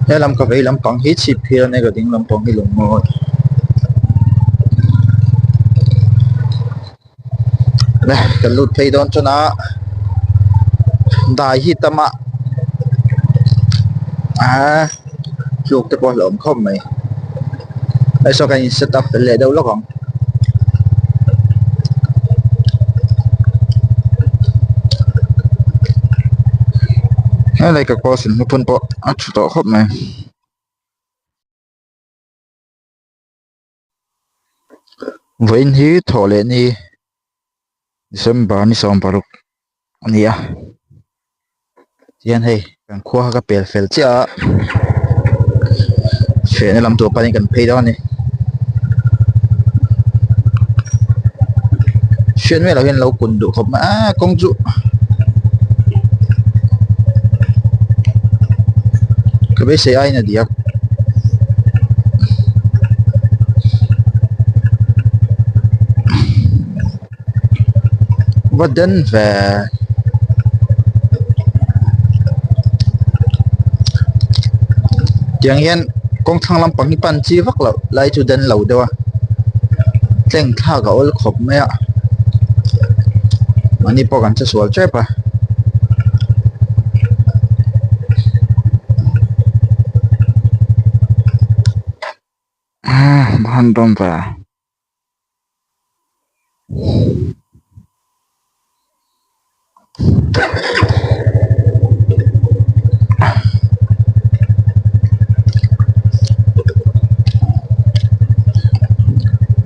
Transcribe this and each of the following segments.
Helam ka vei lampang hi chhip phir a nia ka ding lampang hi lungmawi. Le kan lut phei dawn chuan a dai hi tam a aaa tluk te pawh a hlauhawm khawp mai hei saw kan in set up fel leh deuh lawk ang. Helai ka kawl sen hnuphun pawh a tha tawh khawp mai. Vawiin hi thawh leh ni December ni 16 a ni a tihian hei kan khua kha ka pel fel chiah a fehna lam tur panin kan phei dawn a ni hriat miah loh hian an lo kun duh khawp mai a kawng chu ka beisei aiin a diak. Va den ve tiang hian kawng thlang lampang hi pan chi vak loh lai chu den lo deuh a tleng thlak a awl khawp mai a mahni pawh kan che sual tep a.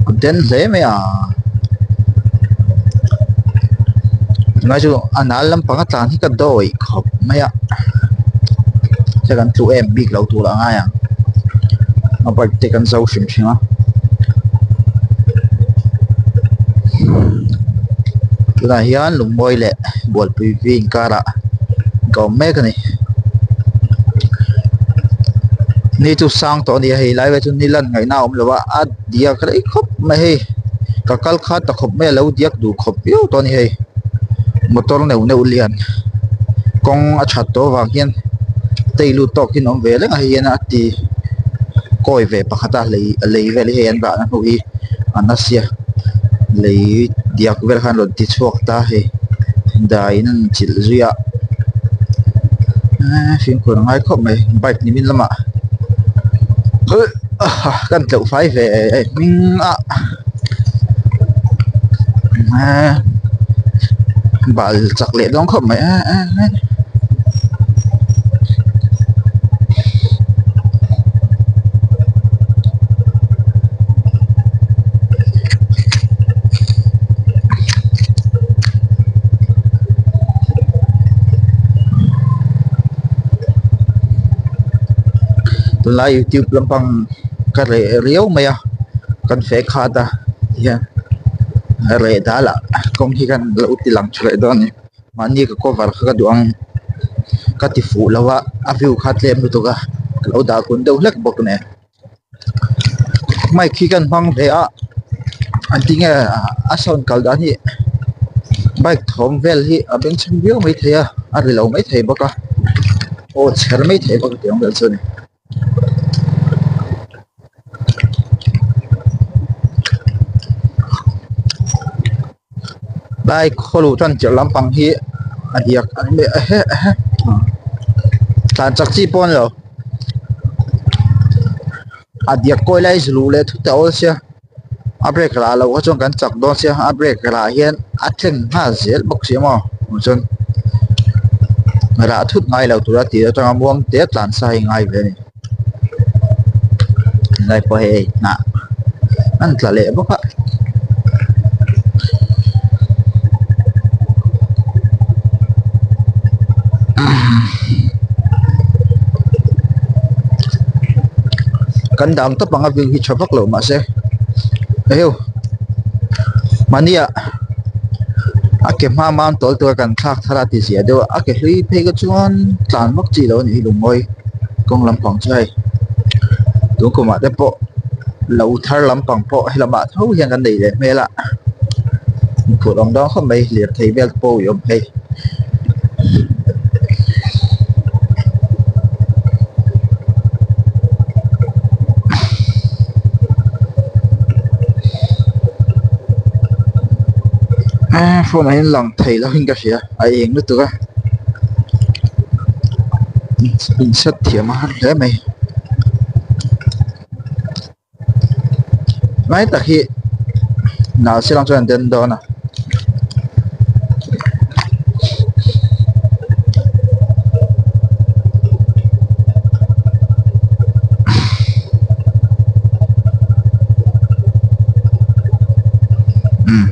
A den hle mai a tunlai chu a nal lampang a tlan hi ka dawi khawp mai a che kan tlu em bik lo tur a ngai ang a bike te kan zo hrim hrim a. Tunah hian lungmawi leh bualpui vi inkarah ka awm mek a ni ni chu sang tawh a ni a hei lai vel chu ni lan ngaihna a awm lo a a diak rei khawp mai hei ka kal kha ta khawp mai a lo diak duh khawp viau tawh a ni hei motor neuh neuh lian kawng a that tawh avang hian tei lut tawk hi an awm ve reng a hei hian a ti kawi ve pakhat a lei a lei vel hi hei an dahna hnu hi a na sia lei diak vel khan rawn ti chhuak ta hei daiin an chilh zui a eee fimkhur a ngai khawp mai bike ni min lamah kan tleuh fai ve hming a eee bal chak leh dawn khawp mai e e e. Tunlai youtube lampang ka reh riau mai a kan feh khat a tihian reh dal ah kawng hi kan lo ti lang tha leh dawn a ni mahni ka cover kha ka duh ang ka ti fuh lo a a view kha tlem lutuk a ka lo dah kun deuh hlek bawk nen. Mic hi kan hmang ve a an ti nge a sound kal dan hi bike thawm vel hi a bengchheng viau maithei a a ri lo maithei bawk a aw chher maithei bawk a tih ang vel chu a ni. Lai khawluh tan tirh lampang hi a diak tlan chak chi pawh a ni lo a diak kawi lai zu luh leh thut a awl sia a brake rah loh kha chuan kan chak dawn sia a brake rah hian a thleng nghal zel bawk si a maw chuan rah thut ngai lo tura tih atanga muang te tlan sa hi ngai ve a ni lai pawh hei hnah an tla leh bawk a. Kan dang tawp ang a view hi tha vak lo mahse eheu mahnia a ke hma mam tawl tura kan thlak thar a ti zia deuh a a ke hlui phei kha chuan tlan vak chi lo a nih hi lungmawi kawng lampang chu hei tun kumah te pawh lo thar lampang pawh helamah tho hian kan nei leh hmel a phut awm dawn khawp mai lirthei vel te pawh a awm phei. Eee phone ah hian lang thei lo in ka hria a eng lutuk a in set thiam a har hle mai lai tak hi nal se lang chuan an den dawn a. Umm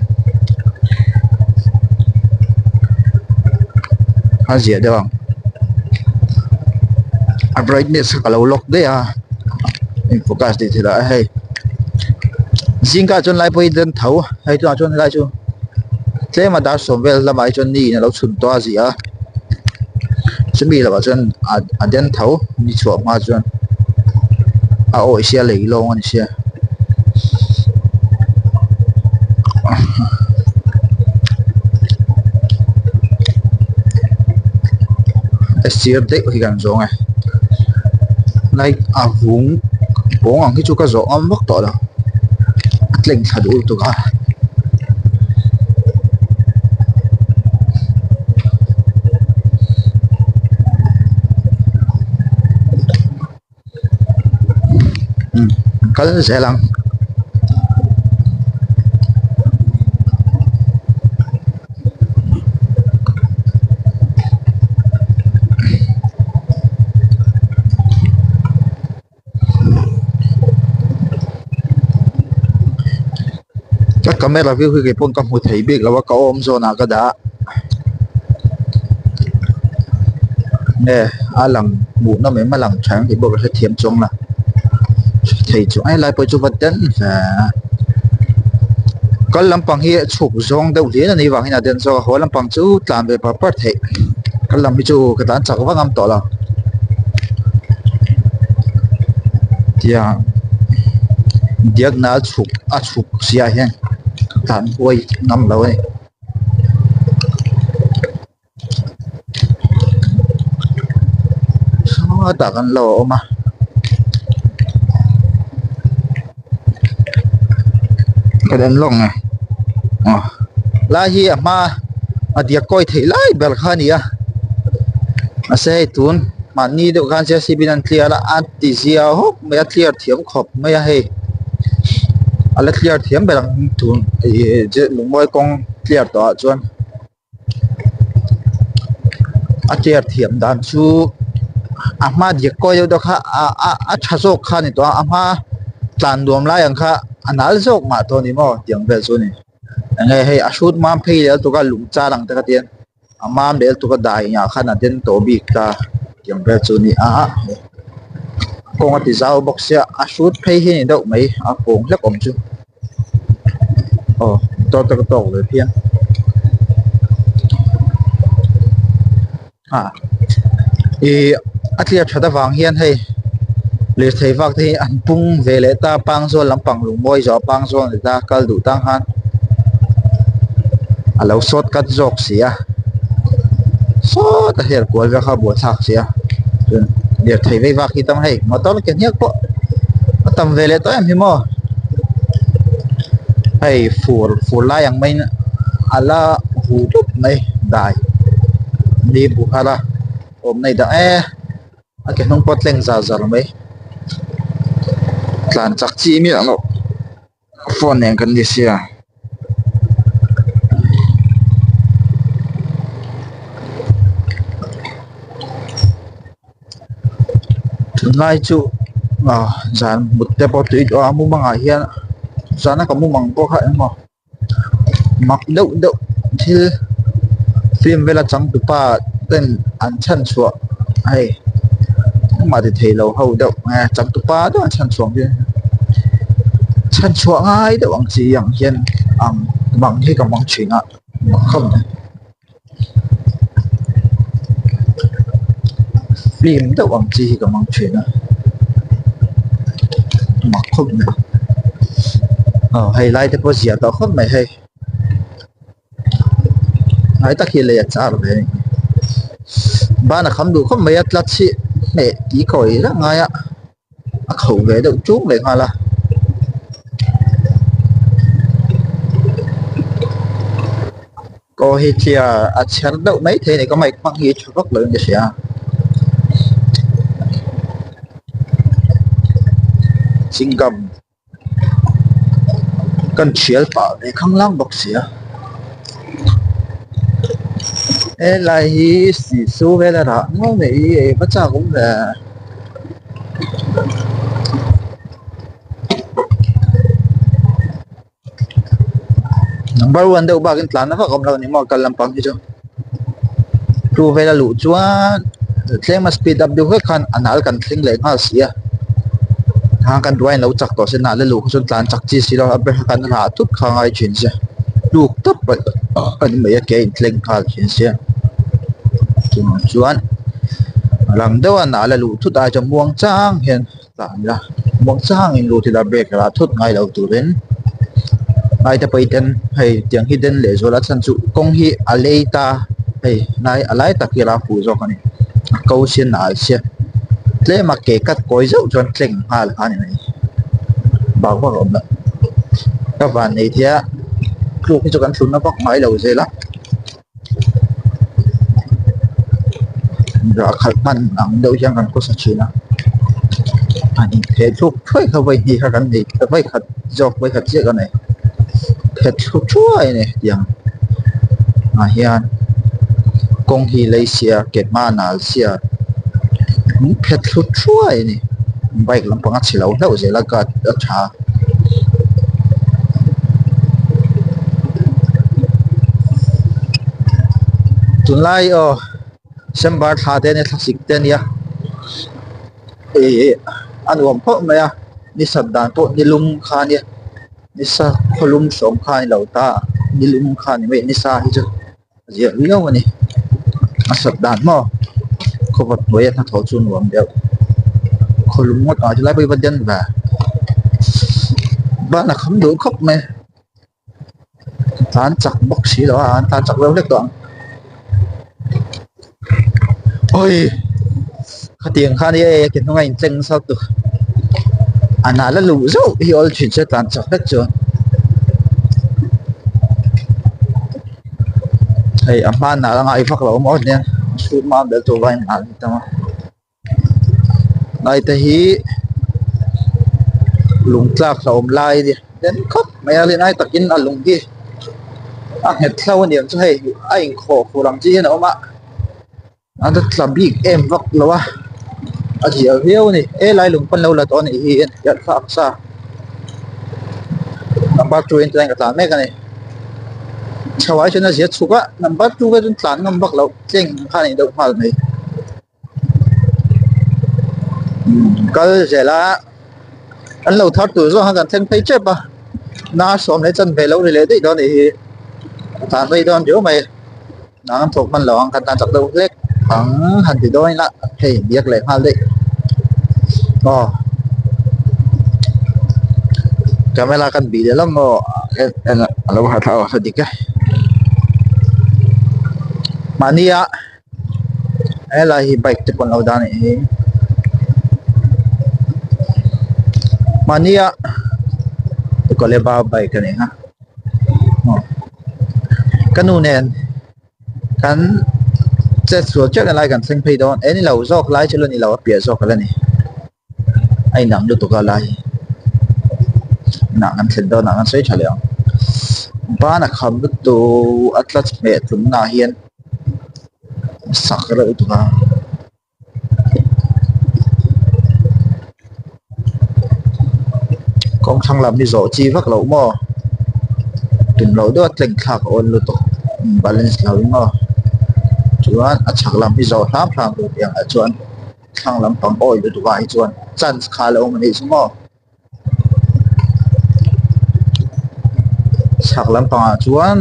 a ziah deuh ang a brightness kha ka lo lock daih a in focus tih theih loh a hei zingah chuan lai pawh hi den tho hei tunah chuan helai chu tlem a dar sawm vel lamah hi chuan ni in a lo chhun tawh a ziah a chumi lamah chuan a den tho ni chhuah hma chuan a awih sia lei lawng a ni sia. A sir daih hi kan zawng e light a vung pawng ang hi chu ka zawh ngam vak tawh lo a tleng thla duh lutuk a. Kal zel ang. Ka camera view hi kei pawn ka hmu thei bik lo a ka awm zawn ah ka dah a nge a lang hmuh nawm em a lang tha ang tih pawh ka hrethiam chuang lo hre thei chu ai lai pawh chu va den ve a kal lampang hi a chhuk zawng deuh hlian a nih vangin a den zawk a haw lampang chu tlan ve par par theih kal lam hi chu ka tlan chak vak ngam tawh lo. Tiang diakna a chhuk a chhuk chiah hian tlan huai ngam lo a ni. Sawtah kan lo awm a. Ka den lawk nge aw lai hi a hma a diak kawi theih lai ber kha a ni a mahse hei tun mahni deuh khan j c b in an clear a a ti zia hawk mai a clear thiam khawp mai a hei a la clear thiam ber ang tun ih lungmawi kawng clear tawh ah chuan. A chair thiam dan chu a hma dik kawi deuh deuh kha a tha zawk kha a ni tawh a a hma tlan nuam lai ang kha a nal zawk mah tawh a ni maw tiang vel chu a ni enge hei a hrut mam phei leh lutuk a lung char ang te kha tian a mam leh lutuk a dai ah khan a den tawh bik ta tiang vel chu a ni a kawng a ti zau bawk sia a hrut phei hi a ni deuh mai a pawng hlek awm chu. Aw motor te ka tawk ve phian ah ih a clear that avang hian hei lirthei vak te hi an pung ve leh ta pangzawl lampang lungmawi zawh pangzawl ani ta kal duh tang khan a lo short cut zawk si a sawta hel kual vel kha a buaithlak si a chuan lirthei vei vak hi tam hei motor ke hniak pawh a tam ve leh tawh em hi maw. Hei fur fur lai ang maiin a la huh dup mai dai ni bu har a awm nei dah e a ke hnung pawh a tleng zar zar mai tlan chak chi miah loh phone nen kan ni sia. Tunlai chu ah zan mut te pawh tui tawh a mumangah hian zana ka mumang pawh kha engmaw mak deuh deuh thil film vela changtupa ten an chhan chhuah hei engmah ti thei lo ho deuh nge changtupa deuh an chhan chhuah ang hi chhan chhuah ngai deuh ang chi ang hian ang mang hi ka mang thin a mak khawp mai. Film deuh ang chi hi ka hmang thin a mak khawp mai aw hei lai te pawh ziah tawh khawp mai hei hnai tak hi lei a char ve a ni ban a kham duh khawp mai a clutch hi hmeh tih kawi reng ngai a. a kho ve deuh ṭung leh nghal a. Aw hi clear a chher deuh mai thei a ni ka mic hmang hi tha vak lo in ka hria. Chewing gum kan thial pah ve khanglang bawk sia helai hi sisu vel a rah nual mai hi ei va chak awm ve. Number one deuh bakin tlan na vak a awm lo a ni maw kal lampang hi chu two vel a luh chuan tlem a speed up deuh hlek khan a nal kan thleng leh nghal si a thang kan duh aiin lo chak tawh se nal a luh kha chuan tlan chak chi si lo a ber kha kan rah thut kha a ngai thin sia tluk tawp a ni mai a ke a inthleng nghal thin sia chuvang chuan rang deuh a nal a luh thut ai chuan muang chang hian. Tah ila muang changin lut ila brake rah thut ngai lo turin ngaite pawh hi den hei tiang hi den leh zual a chhan chu kawng hi a lei ta hei hnai a lai tak hi a la fuh zawk a ni a ko sia nal sia tlem a ke cut kawi zeuh chuan tleng nghal kha a ni mai bak vak a awm lo ka van nei thei a tluk hi chu kan thlunna vak ngai lo zel a. Rah khalh hman ang deuh hian kan khawsa thin a han inpheh thluk thuai kha vawi hnih kha kan nei vawi khat zawk vawi khat chiah ka nei phet thluk thuai a ni tiang ah hian kawng hi lei sia ke hma nal sia an phet thluk thuai a ni bike lampang a chhe lo hlauh zel a guard a tha. Tunlai aw December thla te ania thlasik te ania ihh a nuam khawp mai a ni sat dan pawh ni lum kha ania nisa khawlum sawm kha a ni lo ta ni lum kha a ni mai nisa hi chu. A ziah viau a ni a sat dan maw khawvawt hnuaia hnathawh chu nuam deuh khawlum ngawt ah chulai pawh hi va den ve ban a kham duh khawp mai tlan chak bawk si lo a an tlan chak deuh hlek tawh ang awi khatiang khan e ke hnung a intleng nasa lutuk a nal a luh zauh hi awl thin se tlan chak hlek chuan. Hei a hmanah a ngai vak lo maw nia chhut mam bel tur vai nghal ni tawng a lai te hi lung tlak hlauhawm lai a ni den khawp mai a rinai takin a lung hi a nghet hlo a niang chu hei a inkhawh fur ang chi hian a awm a. A la tla bik em vak lo a a zia viau a ni helai lung pawn lo la tawh a nih hi a thlak sa number two in chuan ka tlan mek a ni chho ah chuan a zia chhuk a number two te chuan tlan ngam vak loh tleng kha a nih deuh nghal mai kal zel a an lo thar tur zawng khan kan thleng phei tep a nar sawm leh chanve lo ri leh daih dawn a nih hi a tlan phei dawn riau mai. Nang thawk hman lo ang kha tan chak deuh hlek ang han ti dawn ila hei biak leh nghal daih aw camera kan bih leh lam aw a lo harh thla aw a dik e mahni a helai hi bike te pawh an lo dah a nih hi mahni a koleba bike a ni a. Ka nu nen kan chet sual chiah na lai kan thleng phei dawn e ni lo zawk lai chu la ni lo a piah zawk ala ni a inang lutuk a lai inah kan thlen dawn ah kan sawi tha leh ang ban a kham lutuk a tla hmeh tlumna ah hian sak reuh lutuk a. Kawng thlang lam hi zawh chi vak loh maw tum loh deuh a tleng thlak a awn lutuk balance lo in maw chuan a chhak lam hi zawh hram hram tur tih ang ah chuan thlang lampang awi lutuk ah hi chuan chance kha a lo awm a nih chu maw. Chhak lampangah chuan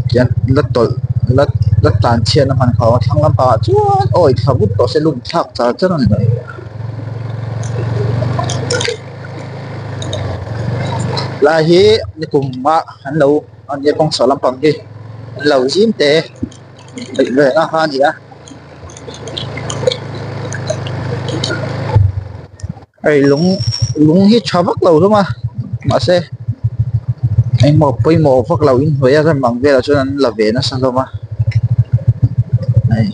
tian la tawlh la la tlan chhiatna hman kha a awm a thlang lampangah chuan awi thla vut tawh se lum thlak char char a ni mai. Lai hi nikum ah an lo ania kawng chho lampang hi an lo zim te beih ve na kha a ni a. Hei lung lung hi tha vak lo hlawm a mahse Engmaw pawimawh vak loh inhnuai a rem ang velah chuan an la ve nasa hlawm a hei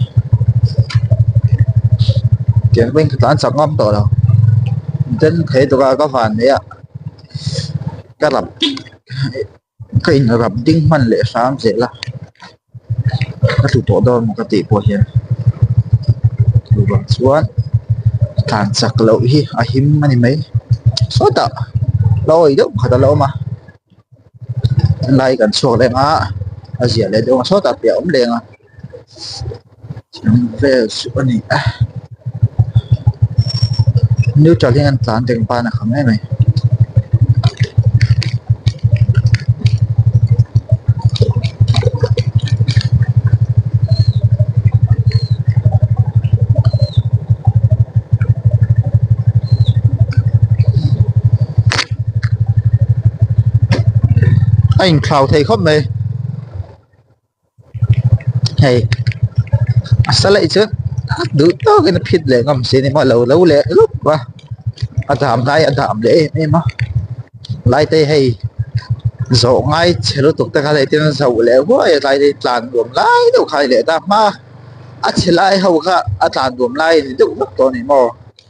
tiang pawhin ka tlan chak ngam tawh lo den thei tuk a ka van nei a ka rap ka in rap ding hman leh hram zel a ka tlu tawh dawn maw ka tih pawh hian chuvang chuan tlan chak loh hi a him a ni mai sawtah la awih deuh pakhat a la awm a helai kan chhuak leng a a ziah leh deuh a sawtah piah a awm leng a vel chu a ni a neutral hian an tlan reng ban a kham em mai. A inthlau thei khawp mai. Hei a sa laih chu duh tawkin a phit leh ngam si a ni maw a lo lo leh lup a a dam lai a dam leh em em a lai te hei zawh ngai chhe lutuk te kha hei tin a zoh leh huai a tlai te hi tlan nuam lai deuh kha a ni leh ta hma a chhe lai ho kha a tlan nuam lai a ni deuh vek tawh a ni maw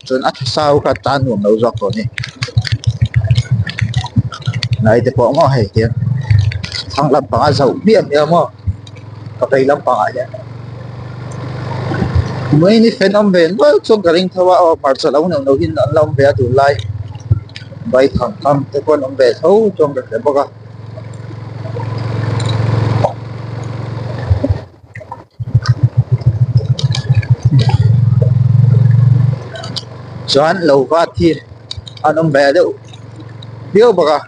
chuan a tha sau kha a tlan nuam lo zawk tawh a ni lai te pawh maw hei hian thlang lampang a zoh hmiah hmiah maw ka vei lampangah hian mai ni fan awm ve nual chuan ka ring tho a aw hmarcha lo neuh neuh in an la awm ve a tunlai vaithang tham te pawh an awm ve tho chuan ka hre bawk a. Chuan lo vat hi an awm ve deuh viau bawk a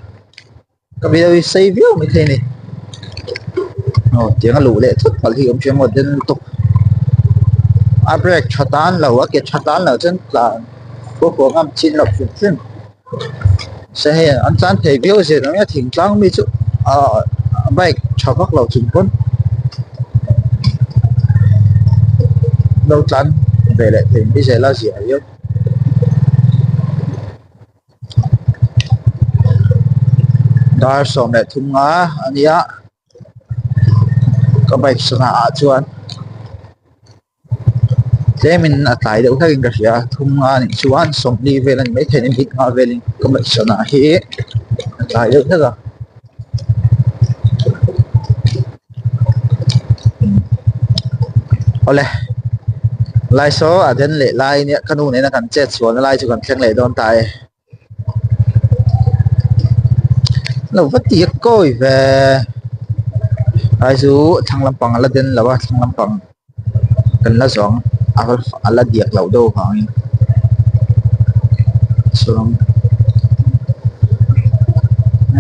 ka video hi sei viau maithei a ni aw tiang a luh leh thut palh hi awm ṭhin maw den lutuk a brake ṭha tan lo a ke ṭha tan lo chuan tlan pawh pawh ngam chin loh hrim hrim. Se hei an tlan thei viau zir ang a thingtlang mi chu ahh bike tha vak lo chung pawn lo tlan ve leh thei mai zel a zia viau. Dar 13 nga a nia ka bike sana ah chuan. Tlemin a tlai deuh hlek in ka hria a thum nga anih chuan 40 vel a ni maithei a ni bik nga velin ka ngaihsan ah hi a tlai deuh hlek a awle lai saw a then leh lai nia ka nu nena kan chet chhuah na lai chu kan thleng leh dawn ta e. Lo va ti a kawi ve ai chu thlang lampang a la den lo a thlang lampang kan la zawng a a la diak loh deuh avangin chuan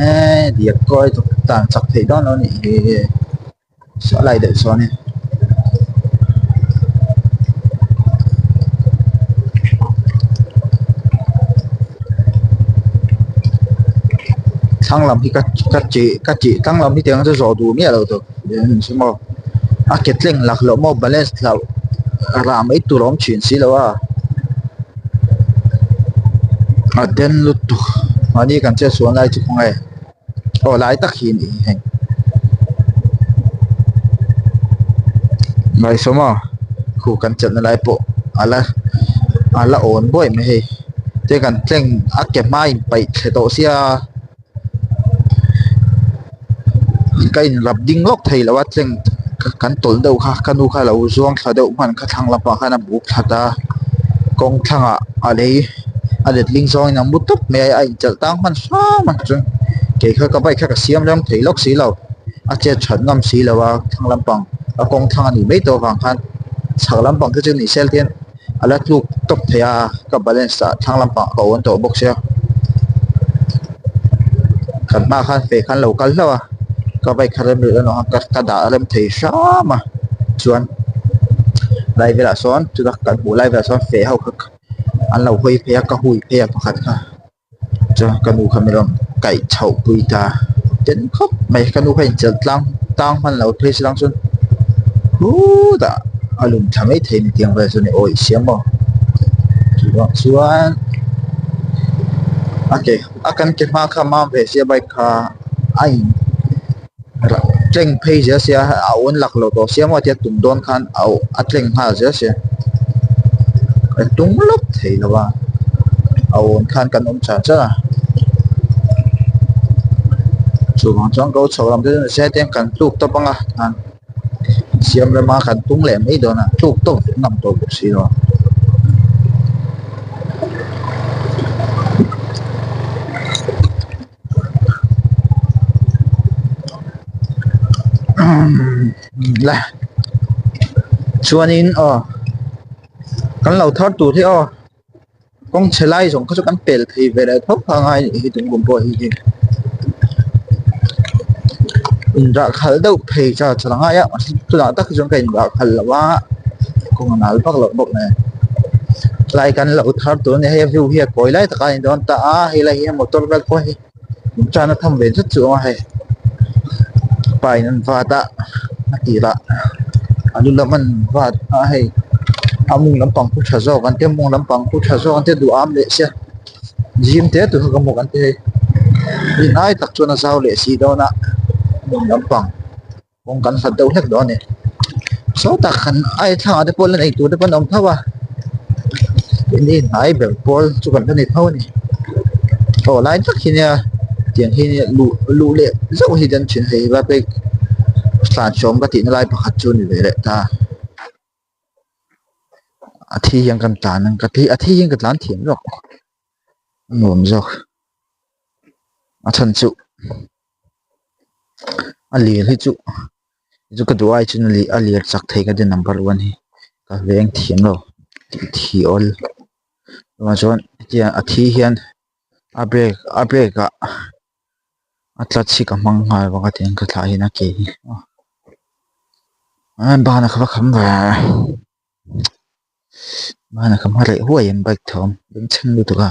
eee diak kawi chu tan chak theih dawn lo a nih hi saw lai deuh sawn in. Thlang lam hi ka ka tih ka tih thlang lam hi tiang chu zawh duh miah lo tur maw a ke tleng lak loh maw balance hlauh rah mai tur a awm thin si lo a a den lutuk mahni kan chet sual lai chu khawnge. Aw lai tak hi a ni hei ngaihsawm a khu kan chelhna lai pawh a la a la awn buai mai hei te kan tleng a ke hma in paih thle tawh sia ka in rap ding lawk thei lo a tleng kan tawlh deuh kha ka nu kha a lo zuang thla deuh hman kha thlang lampang khan a buk thlat a kawng thlangah a lei a letling zawngin a mu tawp mai a a inchelh tang hman hram a chuan kei kha ka bike kha ka siam rem thei lawk si lo a chet that ngam si lo a thlang lampang a kawng thlang a nih mai tawh avang khan chhak lampang te chu ni sel te hian a la tluk tawp thei a ka balance ah thlang lampang ka awn tawh bawk sia kan hmaah khan feh khan lo kal hlauh a ka bike kha rem rih erawh kha ka dah rem thei hram a chuan lai velah sawn chuta kan hmuh lai velah sawn feh ho kha an lo hawi phei a ka hui phei a pakhat kha chuan ka nu kha min rawn kaih chhoh pui ta ten khawp mai ka nu kha inchelh tlang tang hman lo phei chilang chuan khutah a lum thla mai thei a ni tiang vel chu a ni awih siam maw chuvang chuan a ke a kan ke hma kha mam ve sia bike kha a in. tleng phei zel sia a awn lak loh tawh sia maw tia tum dawn khan a a tleng nghal zel sia kan tum lawk thei lo a a awn khan kan awm char char a chuvang chuan ko chho lam te chu ni se hetiang kan tluk tawp ang a siam rema kan tum leh mai dawn a tluk tawp ngam tawh bawk si lo. Le chuanin aw kan lo thar tur hi aw kawng chhe lai zawng kha chu kan pel thei ve leh tho kha a ngai anih hi tun kum pawh hi hi inrah khalh deuh phei char char a ngai a mahse tunah tak hi chuan ka inrah khalh lo a kawng a nal vak loh bawk nen tlai kan lo thar tur a ni hei a view hi a kawi lai tak a ni dawn ta a helai hi motor vel pawh hi. Tan a tham ve zet chu awm a hei pa in an vat a a tirah a lu lam an vat a hei a mawng lampang khu tha zawk an tia mawng lampang khu tha zawk an tia duham leh sia zim te tur kha ka hmuh an ti hei rinai tak chuan a zau leh si dawn a mawng lampang. Kawng kan hlat deuh hlek dawn a ni sawtah kan ai thlangah te pawh la nei tur te pawh an awm tho a keini hnai ber pawl chu kan la ni tho a ni aw lai tak hi nia tiang hi luh luh leh zauh hi dan thin hei vai pek tlan hrawm ka tihna lai pakhat chu a ni ve leh ta a thi hian kan tlan ang ka thi a thi hian ka tlan thiam zawk a nuam zawk a chhan chu. A lir hi chu chu ka duh ai chuan a lir chak thei ka ti number one hi ka veng thiam lo tih thi awl chuvang chuan hetiang a thi hian a brake a brake ah a clutch hi ka hmang nghal bawk a tiang ka thlah hian a ke hi ban a va kham ve ban a kham a reh huai ang bike thawm bengchheng lutuk a.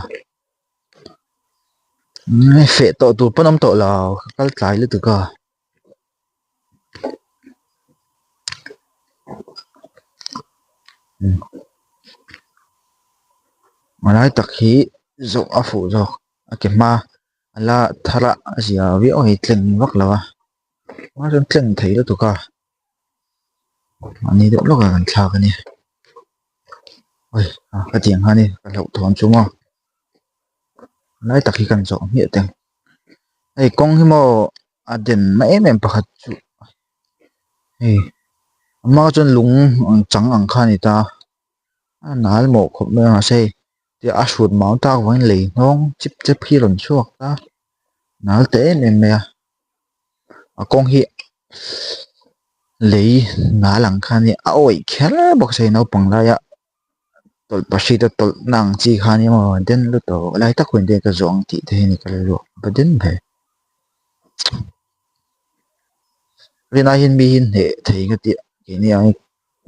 Feh tawh tur pawn awm tawh lo ka kal tlai lutuk a a lai tak hi zawh a fuh zawk a ke hma a la thar a a zia viau a hei tleng vak lo a hma chuan tleng thei lutuk a mahni deuh lawkah kan thlak a ni hetiang kha a ni ka hlauhthawn chu maw. Lai tak hi kan zawh hmiah teng hei kawng hi maw a den na em em pakhat chu hei a hma chuan lung ang chang ang kha a ni ta a nal mawh khawp mai a mahse hei tia a hrut mau tak vangin lei hnawng chip chep hi a rawn chhuak ta nal ta em em mai a a kawng hi lei nal ang kha a nia a awih kher bawk a naupang laia. Tawlh pahrit a tawlh na ang chi kha nia maw den lutuk lai tak hun te ka zawng tih te hi ni ka rilru a den ber rinai hian mi hi hneh thei ka tih keini ang hi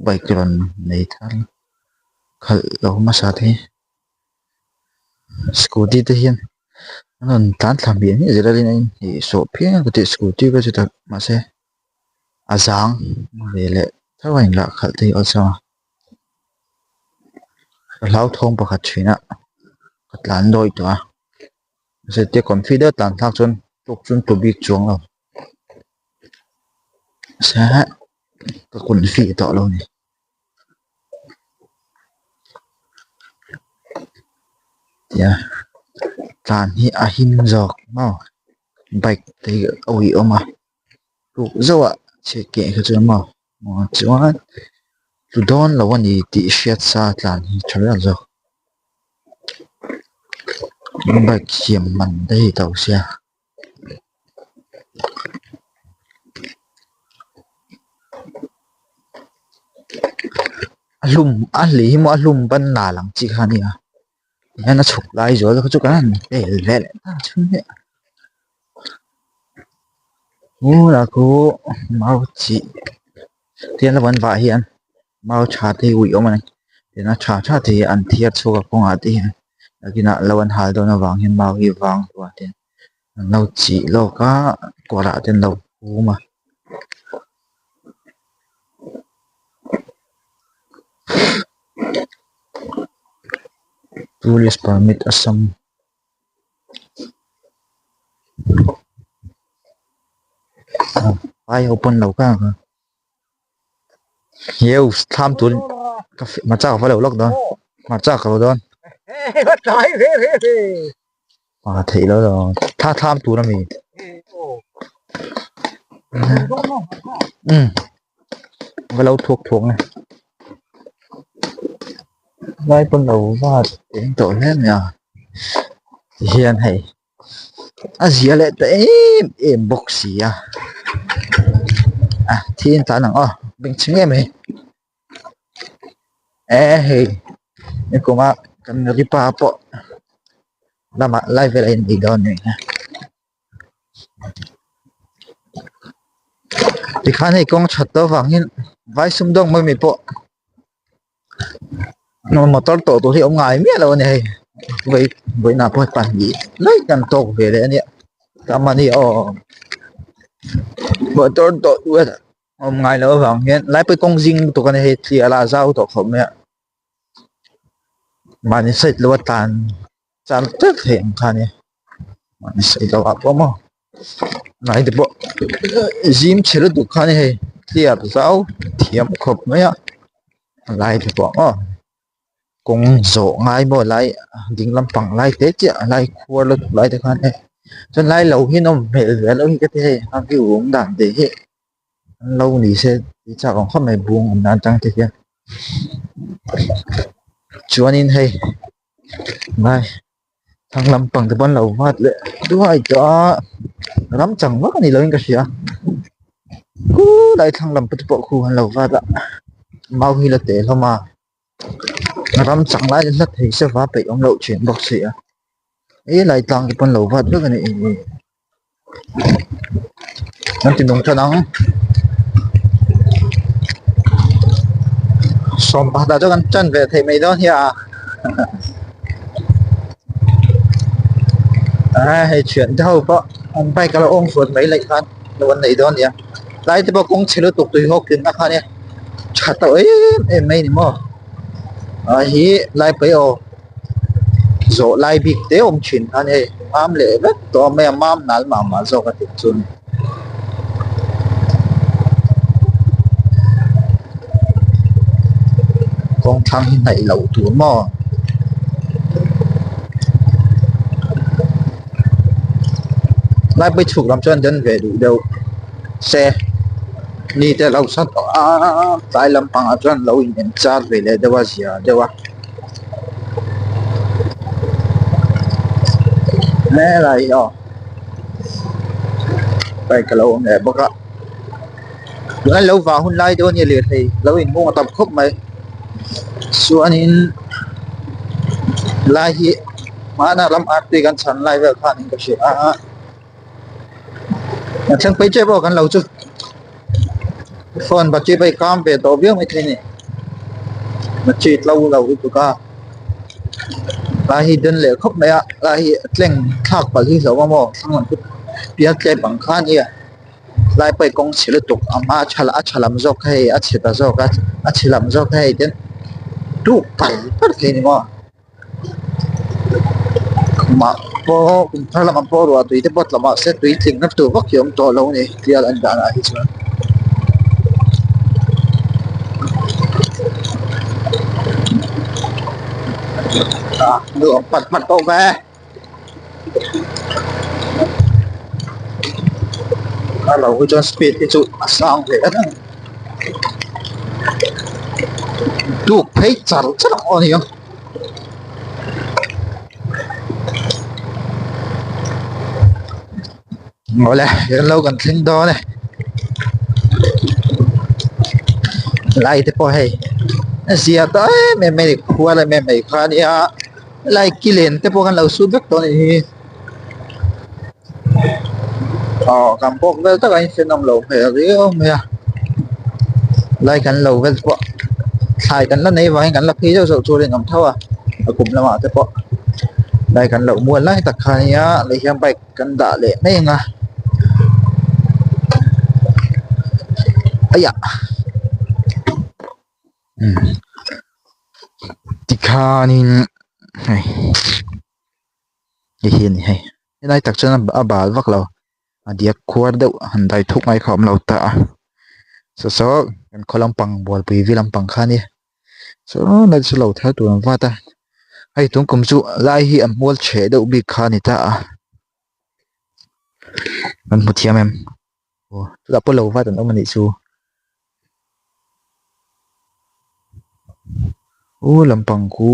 bike rawn nei thar khalh lo hmasa te hi scooty te hian an rawn tlan thla hmiah hmiah zel a rin aiin ih sawh phian ka tih scooty ka chu tak mahse a zang ve leh tho a inlah khalh te hi awlsam a. Ka hlauthawng pakhat thin a ka tlan dawi tawh a mahse tia confi deuh a tlan thlak chuan tluk chu an tlu bik chuang lo mahse ka confi tawh lo a ni tia tlan hi a him zawk maw bike te hi a uiawm a tluk zauh a chhiat keh kha chuan maw. Chuan tlu dawn lo a ni tih hriat sa tlan hi tha ber zawk bike siam man te hi to sia. A hlum a hlei hi maw a hlum ban nal ang chi kha a nia tihian a chhuk lai zual kha chu kan han vel ve leh ta chhung hi hmulah khu mau chih tiang lo an vah hian mau tha te hi ui awm a ni tiang a tha tha te hi an thiar chhuak a kawngah te hian nakinah lo an hal dawn avang hian mau hi vang hluah te an lo chih lawk a kawrah te an lo phum a. Tourist permit Assam. Vai ho pawn lo kha ang heu thlam tur ka hmarcha ka va lo lawk dawn hmarcha ka lo dawn a theih loh lo thla thlam tur ami umm ka lo thuak thuak nge vai pawn lo vat eng tawh hle mai a tihian hei. A zia leh ta em em bawk si a a thi in tlan ang aw bengchheng em mai e hei nikum a kan ripa pawh lamah lai velah in ei dawn anih kha tikhan hei kawng that tawh avangin vai sumdawng mai mai pawh. Motor tawh tur hi a awm ngai miah lo a ni hei vawi vawiinah pawh hei pahnih daih kan tawk ve leh a nia tam a ni aw motor tawh tur a awm ngai loh avang hian lai pawh hi kawng zing lutuk a ni hei thli a la zau tawh khawp mai a mahni side lo a tlan char teuh theih ang kha a nia mahni side lo ah pawh maw nai te pawh zim chhe lutuk kha a ni hei clear zau thiam khawp mai a lai te pawh maw kawng zawh ngai maw lai ding lampang lai te chiah lai khuar lutuk lai te khan hei chuan lai lo hi an awm hmel ve loh hi ka ti hei a view awm dan te hi an lo ni se tih chak ang khawp mai bung awm dan atang te hian chuanin hei ngai thlang lampang te pawn lo vat leh duai tawh a ram chang vak a ni lo in ka hria khulai thlang lam te pawh khu an lo vat a mau hi la teh hlawm a ram chang lai hla thei se va peih awm loh thin bawk si a helai tlang te pawn lo vat vek a ni an ti nung than ang sawm pakhat ah chuan kan tan ve thei mai dawn hi a a hei thian te ho pawh an bike a lo awng fuat mai laih khan lo an nei dawn a nia tlai te pawh kawng chhe lutuk tui hawk tlinna kha nia tha tawh em em mai a ni maw a hi lai paih aw. Zawh lai bik te awm thin kha a ni hei mam leh vek tawh a mai a mam nal mah mah zawk a tih chu a ni. Kawng thlang hi hnaih loh tur maw? Laipui chhuk lam chuan den ve duh deuh se mi te lo sa tawh a tlai lampangah chuan lo in en char ve leh deuh a zia deuh a. Helai hi aw bike a lo awm leh bawk a tunah lo vah hun lai dawn a ni lirthei lo inhung a tam khawp mai chuanin lai hi hmana ram artui kan chhan lai vel khan in ka hria a a thleng phei tep pawh kan lo chu phone battery pawh hi kam ve tawh viau maithei a ni battery tlo lo lutuk a lai hi den leh khawp mai a lai hi a tleng thlak palh hi hlauh a maw thlang lam chu pial tlep ang kha a nia lai pawh hi kawng chhe lutuk a hma a tha a tha lam zawk kha hei a chhe ta zawk a a chhe lam zawk kha hei ten tuk pal pal thei a ni maw. Khumah pawh kum thar lamah pawh ruah tui te pawh tla mah se tui tling na tur vak hi a awm tawh lo a ni tial an danah hi chuan. Ah nuam pat pat tawh ve. A lo hi chuan speed hi chu a sang ve a tuk phei char char ang aw ni ang. Awle kan lo kan thleng dawn e lai te pawh hei a zia ta em em mai a ni khua em em mai kha a nia. Helai ki len te pawh kan lo sut vek tawh a nih hi aw kan bawk vel takah hian sen awm loh hmel riau mai a helai kan lo vel pawh thlai kan la nei vangin kan la phei zeuh zeuh chu a rinawm tho a a kum lamah te pawh helai kan lo mual lai tak kha a nia lei hian bike kan dah leh mai ang a aiah. Tikhanin hei hei hi a ni hei helai tak chuan a bal vak lo. A diak khuar deuh han dai thuk ngai kha a awm lo ta a saw saw kan khaw lampang bualpui vi lampang kha a ni saw lai chu lo thar tur an vat a hei tun kum chu lai hi a hmual chhe deuh bik kha a ni ta a kan hmu thiam em aw chutah pawh lo vat an awm a nih chu u lampang khu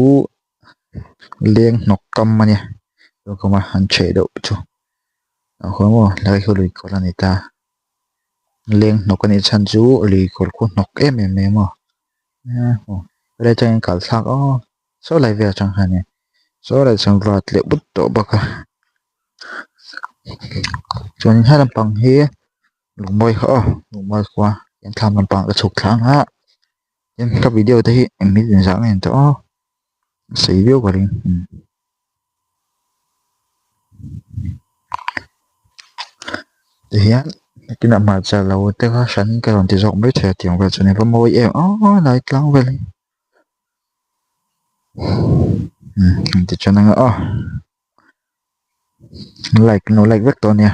leng hnawk kam a nia tun kuma an chheh deuh chu ah khuan maw lai khu lui kawr a ni ta leng hnawk a nih chhan chu lui kawr khu hnawk em em mai a maw aw helai atangin kal thlak aw saw lai vel atang hian in saw lai chuan vat leh but tawh bawk a chuanin he lampang hi lungmawi kha aw lungmawi khua thlam lampang ka chhuk thla ang a tin ka video te hi engmit inzah nge ni tawh aw a sei viau ka ring umm tihian nakinah hmarcha lo te kha hran ka rawn ti zawk mai thei a tiang vel chuan in va mawi em aw lai tlang vel hi umm an ti than anga aw like no like vek tawh a nia.